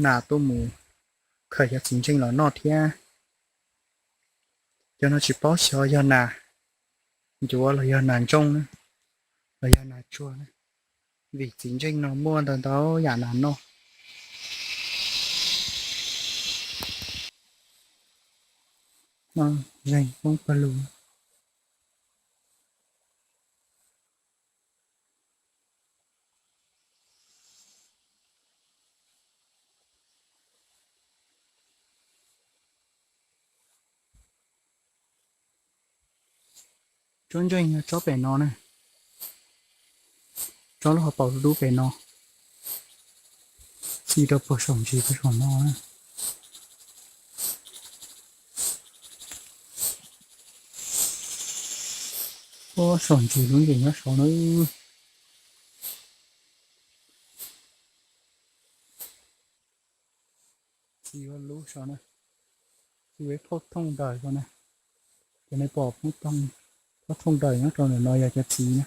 nas tuaj mus khaws cov txiv ntseej los noj thiab. Cov no tsis paub xyov yog nas ncuav los yog nas ntsooj na, los yog nas tsuag na, vim txiv ntseej no muaj ntau ntau yam nas noj. Zeeg poob pawg lug. Tsob ntseej yog tsob pem no na, tsob lub hauv paus dub dub pem no, txi rau puag saum ntsis puag saum no na. Puag saum ntsis lub ncees nyob saud na. Txiv ua lub saud na, txiv ua phauj thooj daws saud na. Ces nej pom phauj thooj daws nyob rau ntawm no yog cov txiv na.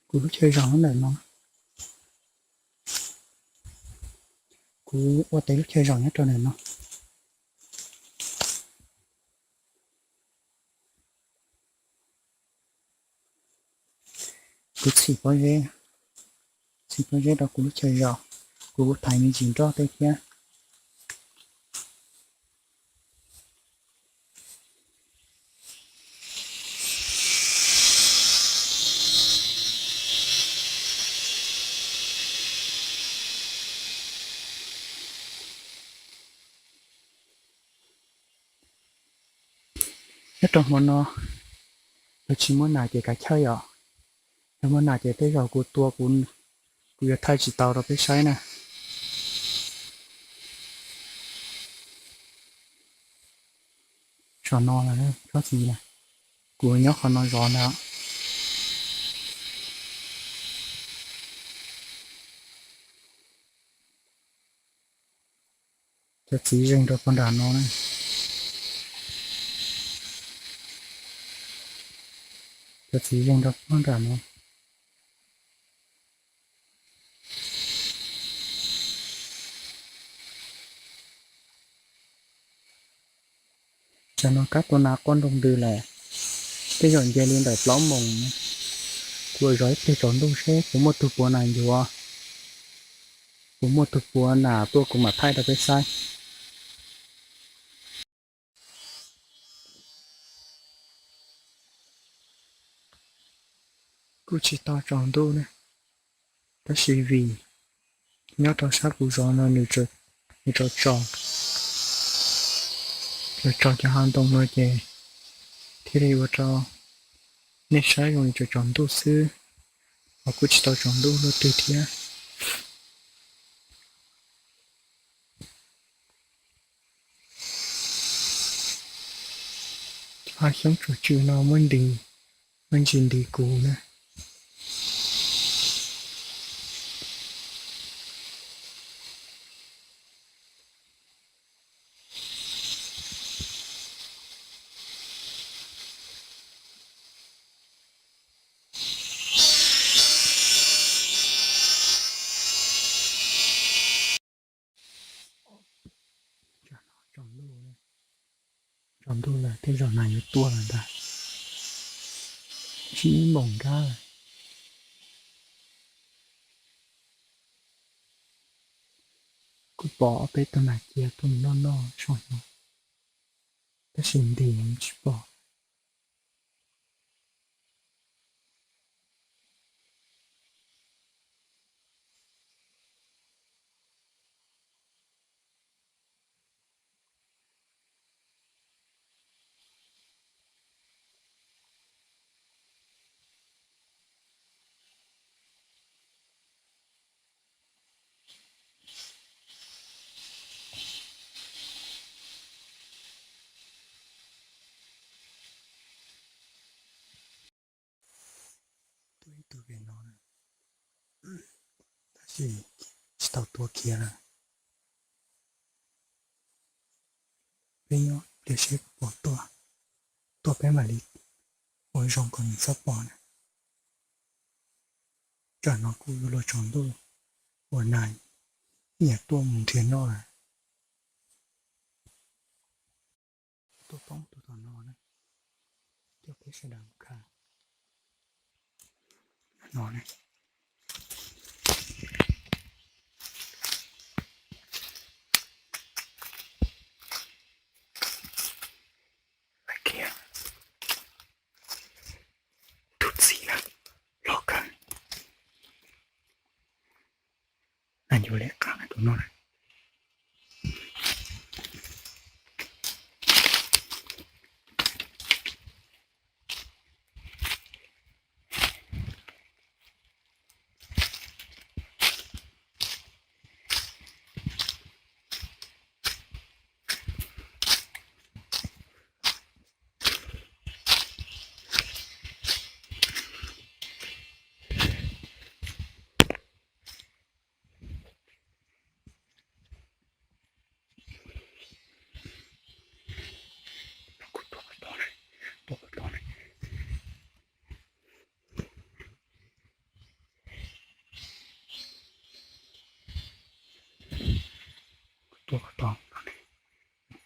Kuv lub chaw zos nyob ntawm no. Kuv ua tes lub chaw zos nyob rau ntawm no. Kuv txhim pob zeb, txhim pob zeb rau kuv lub chaw zos, kuv kuj thaiv me ntsis nroj tej thiab. Nyob rau hmo no, yog tsis muaj nas ces kav chawj os. Yog muaj nas ces tej zaum kuv tua, kuv yuav thaij tsis tau rau peb saib na. Saum no tsob txiv na, kuv nyob qhov no zov ntag. Cov txiv zeeg rau puag nram no na. Cov txiv zeeg rau puag nram no. Tsam no kab tua nas quaj nroo ntws lawm, tej zaum nce li ntawm plaub moos. Kuv zov ib pliag tsaus ntuj seb puas muaj tug puav nas ncuav, puas muaj tug puav nas tuaj kuv mam thaij rau peb saib. Kuj tsis tau tsaus ntuj na, tab sis vim nyob rau sab kuv zov no nws tsaus tsaus, tsaus tsaus cov hav ntoo no ces thiaj li ua rau nej saib zoo li tsaus tsaus ntuj xwb, ho kuj tsis tau tsaus ntuj luaj twg thiab. Cov hav xyoob tsuas tsw no muaj ntis, muaj ntsis ntis kuv na. Tsaus ntuj lawm, tej zaum nas yuav tuaj lawm ntag. Tsib moos nrab lawm. Kuj pom ob peb tug nas cia tuaj mus noj noj saum no, tab sis ntim tsis pom. Tuaj ib tug pem no, tab sis tsis tau tua kiag lawm. Peb nyob tias seb puas tuaj, tuaj peb mam li ua zoo kom nws txhob pom na. Tsam no kuj yuav luag tsaus ntuj uas nas nyiam tuaj mus nrhiav noj lawm. Tuaj poob tus tom no na, coj peb sawv daws mus khaws no na. Tus txiv na, loj kawg. Nas ncuav liab qab tus no na. Kuv tuaj qhov tod na, tuaj qhov tod na. Kuv tuaj qhov tod,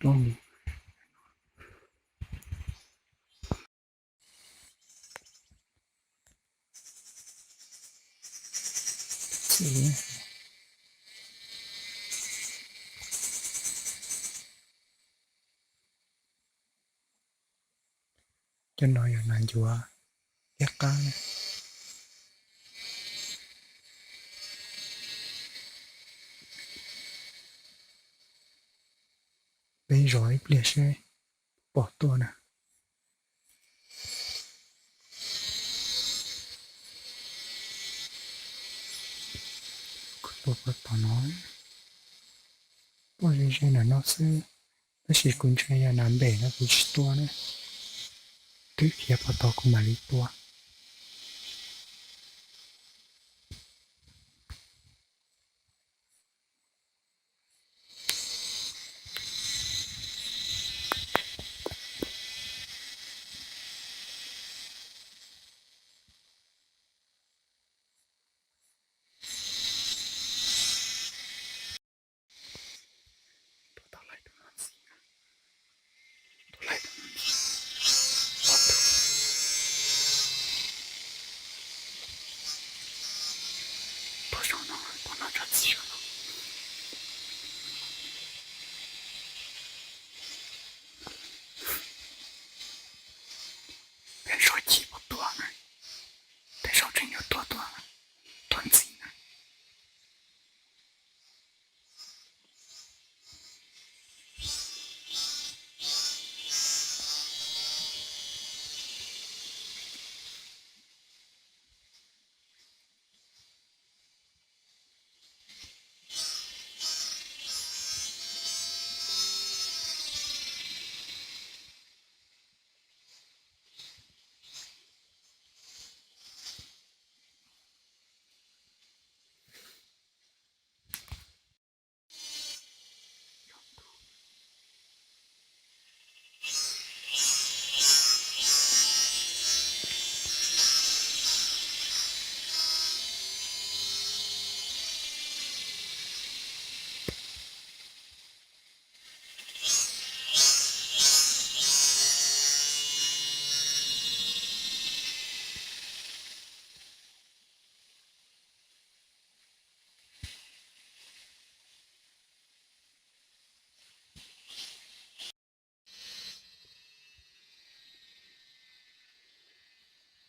tuaj mus. Cov no yog nas ncuav liab qab na. Peb zov ib pliag seb pom tuaj na. Kuv tuaj pom tom no, tuaj ze ze ntawm no xwb, tab sis kuv ntshai yog nas npem no kuv tsis tua na. Twb khiav pom tod kuv mam li tua. Peb zov chim pom tuaj na, peb zov tseem yuav tuaj tuaj, tuaj ntxiv na.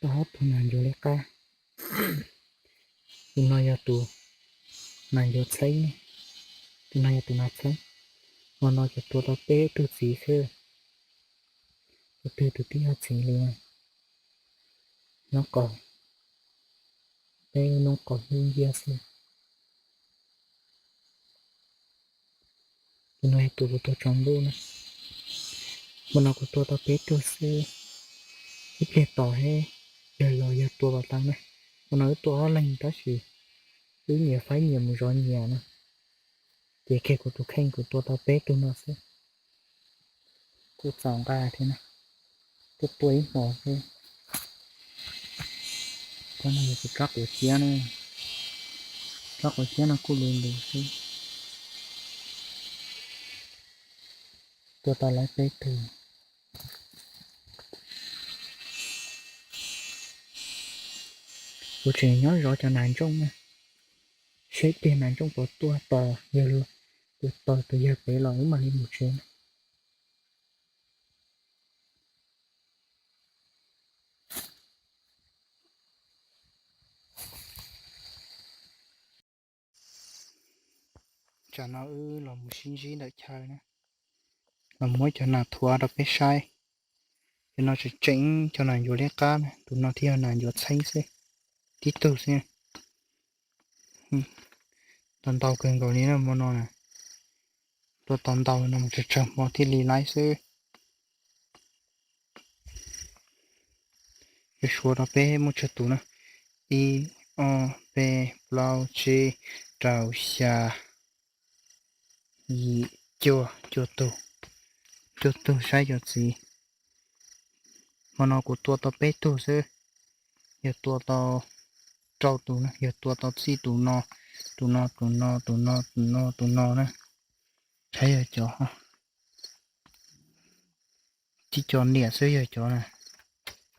Tau ob tug nas ncuav liab qab. Tus no yog tus nas ncuav txheeb, tus no yog tus nas txheeb. Hmo no ces tua tau peb tug txiv xwb, tus twg tus tib yog txiv li. Noob qaug, peb lub noob qaug hlub nciab xwb. Tus no yog tus kuv tua tsaus ntuj na. Hmo no kuv tua tau peb tug xwb, ib pliag tos seb yog los yog tua los tau na. Hmo no wb tua ob leeg tab sis wb nyias faib nyias mus zov nyias na, ces kiag kuv tus kheej kuv tua tau peb tug no xwb. Kuj txaus nqa thiab na, kuj tua ib hmos xwb. Cov no yog tus rab quav ciab na, rab quav ciab no kuj luv luv xwb. Tua tau lawv peb tug. Kuv tseem nyob zov cov nas ntsooj na, seb tus nas ntsooj puas tuaj tos yawg, tus tos tus yawg pem los wb mam li mus tsev. Tsam no wb los mus sib ntsib ntawm chaw na, los muab cov nas thuav rau peb saib. Cov no tseem tseem cov nas ncuav liab qab na, tus no thiaj yog nas ncuav txheeb xwb, tib tug xwb. Tau ntau kawg nkaus li na hmo no na, tua tau ntau no mus tsawg tsawg hmo thiaj li laib xwb. Yuav suav rau peb muaj tsawg tus na, ib, ob, peb, plaub, tsib, rau, xya, yim, cuaj, cuaj tug, cuaj tug saib cov txiv. Hmo no kuv tua tau peb tug xwb, yog tua tau rau tus na, yog tua tau txij tus no, tus no, tus no, tus no, tus no, tus no na, saib yog cov tib co niam xwb yog cov na.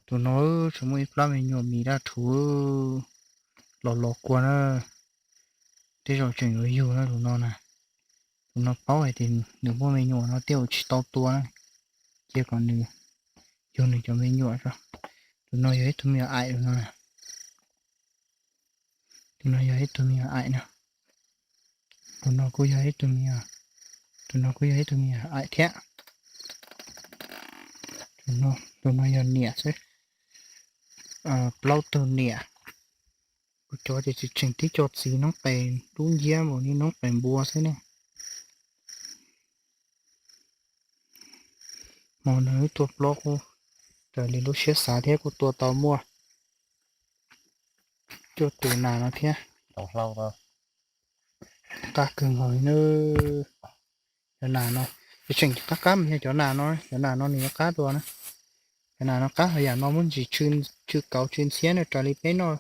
Tus no tseem muaj ib plab me nyuam mis daj rhuv los los kua na, tej zaum tseem yuav yug na tus no na. Tus no paub hais tias nws muaj me nyuam no tej zaum tsis tau tua na, cia kom nws yug nws cov me nyuam tso. Tus no yog ib tug me nyuam aim tus no na. Tus no yog ib tug me nyuam aim no. Tus no kuj yog ib tug me nyuam, tus no kuj yog ib tug me nyuam aim thiab. Tus no yog niam xwb, plaub tug niam. Kuv cov ces tseem tseem tib co txiv noob qes dub nciab npaum li noob qes npua xwb ne. Hmo no wb tua plaub qub raws li lub siab xav thiab kuj tua tau muaj cuaj tus nas no thiab. Qab kawg nkaus li na. Cov nas no, tseem qab qab mas yog cov nas no, cov nas no nws yuav qab dua na. Cov nas no qab hauv yam no muab ntsis tsw kauv tsw ntxhiab na raws li peb noj,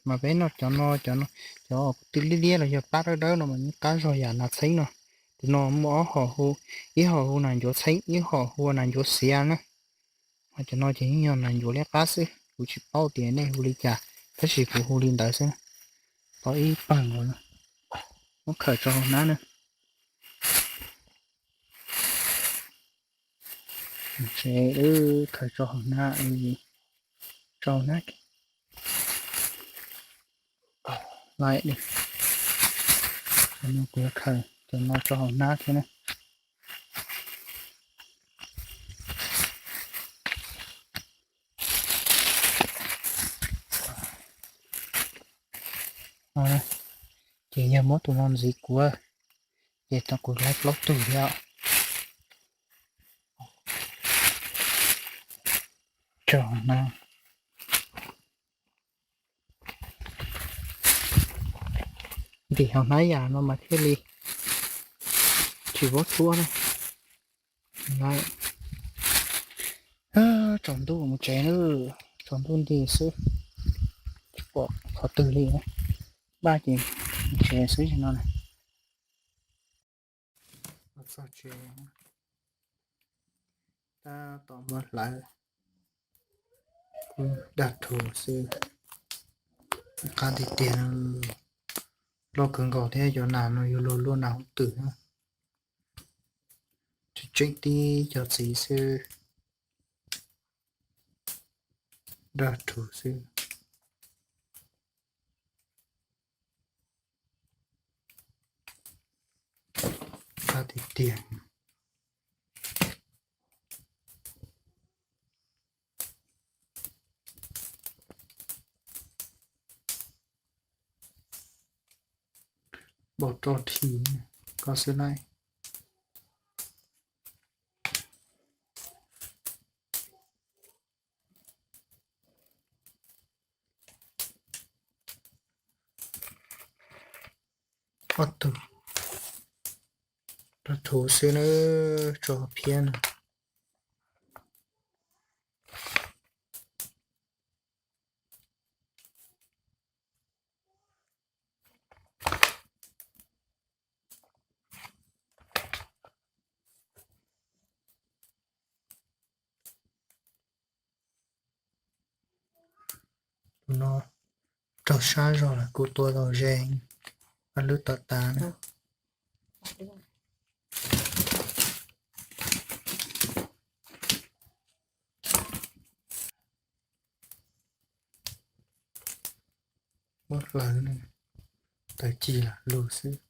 mas peb noj cov no, cov no, cov kuv tw liab liab los yog pab dawb dawb no mas yeej qab zog yam nas txheeb no. Tus no muaj ob hom hu, ib hom hu nas ncuav txheeb, ib hom hu nas ncuav xiav na. Ho cov no ces yeej yog nas ncuav liab qab xwb, kuv tsis paub tias nej hu li cas, tab sis kuv hu li ntawd xwb. Tau ib pawg nkaus, muab khaws tso hauv hnab na. Tsev, khaws tso hauv hnab, tso hauv hnab. Laim li. Cov no kuv yuav khaws cov no tso hauv hnab thiab na. Ces yog muab tus no ntxiv kuv, ces tau kuv laib plaub tug thiab. Tso hauv hnab. Ntim hauv hnab yam no mas thiaj li tsis vov tsuab na. Tsaus ntuj mus tsev na, tsaus ntuj nti xwb, tsis pom qhov twg li. Npaj ces mus tsev xwb no na. Txog tsev, tab tom muab hlawv, kuj dag rhuv xwb. Qab tiag tiag, loj kawg nkaus thiab cov nas no yuav luag luaj nas hauv twm. Tseem tseem tib cov txiv xwb, dag rhuv xwb. Qab tiag tiag. Npau roj dhi, koj xwb laij. Ob tug, rau thuv xwb na, tso phiab no. Tus no raug sab zog lawm, kuv tua tau ze, paj lwb tom tas na. Muab hlawv, tawv ci los lug xwb.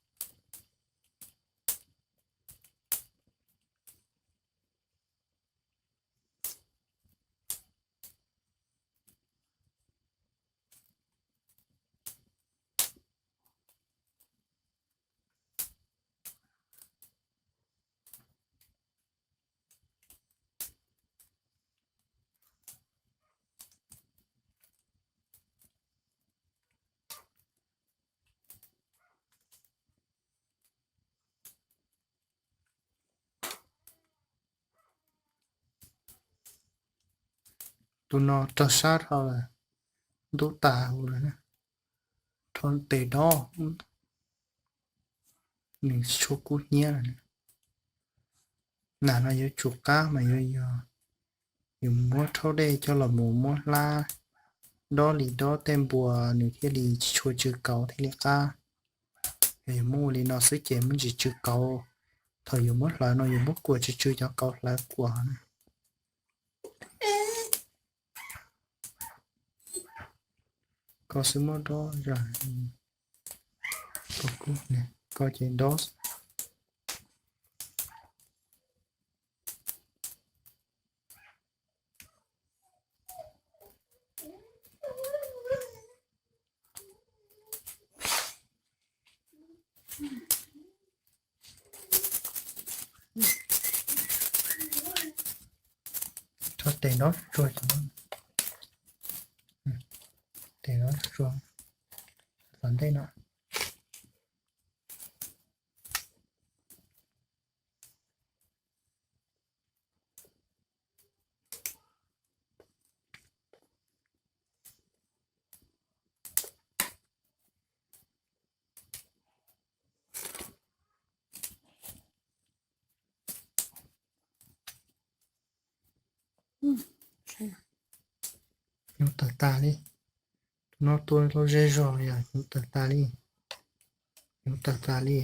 Tus no raug sab dhau lawm, ntub tas huv lawm, rho tes dob, nws tsis tshua kub hnyiab lawm. Nas no yuav tsum qab mas yuav yog yus muab rhaub dej coj los mus muab hlab dob li dob tej npua, nws thiaj li tsis tshua tsw kauv thiaj li qab. Yog yus muab ua li no xwb ces muab tsis tsw kauv. Thaum yus muab hlawv no yus muab kuam tsw tsw cov kauv hlawv kuam na. Koj xwb muab dob zog, koj ces dob. Rho tes dob tsuag, tes dob tsuag tom ntej no. Nyob tawg tas li. Tus no tua tau ze zog li, nyob tawg tas li. Nyob tawg tas li.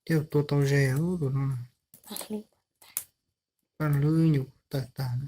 Tej zaum tua tau ze tus no. Paj lwb nyuam qhuav tawg tas na.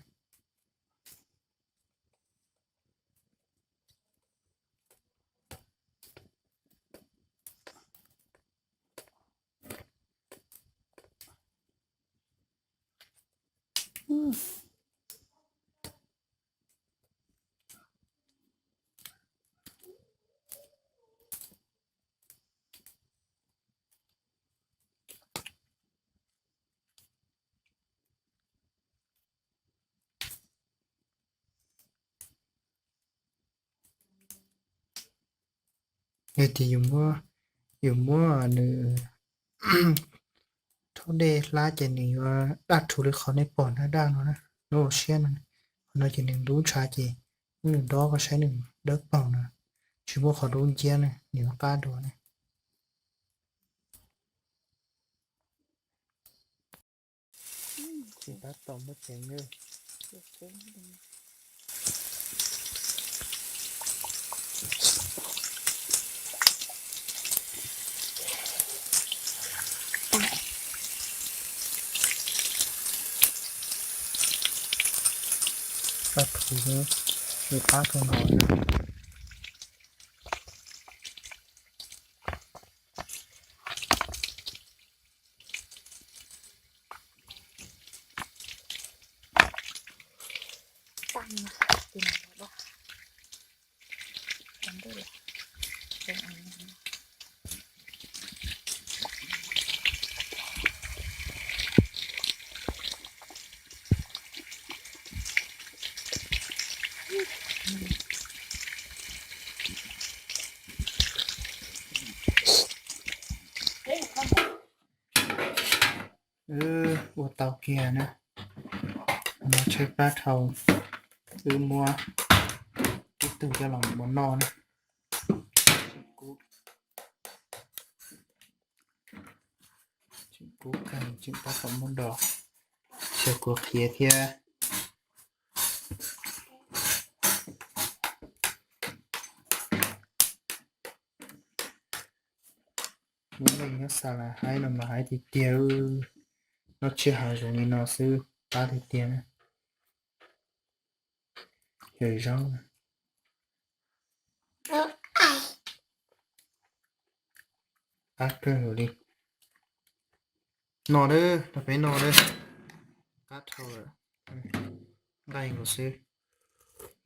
Yog tias yus muab, yus muab nws rhaub dej hlab ces nws yuav daj rhuv li qhov nej pom na, daj no na, lub hauv siab no. Qhov no ces nws ntub ntshav ces muab nws dob koj saib nws dawb paug na, tsis muaj qhov dub nciab na, nws yuav qab dua na. Pab rhuv, pab rau no. Wb ua tau kiag na. No tshaib plab dhau, wb muab ib tug coj los mus noj na. Tseem kub kawg, tseem tab tom muab do, xyov kuv qhiav thiab. Nyob xa las haib no mas haib tiag tiag, noj tsiaj hav zoov li no xwb qab tiag tiag na. Ces zaub qab kawg li. Noj lawm, rau peb noj lawm. Qab dhau lawm, nqaij nkaus xwb.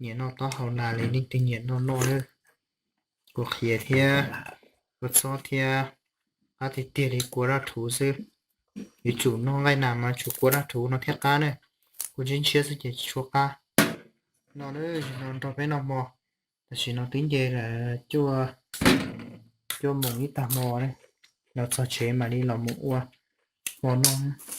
Nyiam noj taub hau nas li, leej twg nyiam noj noj lawm. Kua qhiav thiab kua txob thiab qab tiag tiag li, kua daj rhuv xwb. Yuav tsum noj nqaij nas mas tshuav kua daj rhuv no thiaj qab na. Kua ntshiab ntshiab xwb ces tsis tshua qab. Noj lawm, no nrog peb noj hmo. Tam sim no twb nce cuaj, cuaj moos ib tag hmo na. Los txog tsev mam li los mus ua hmo noj.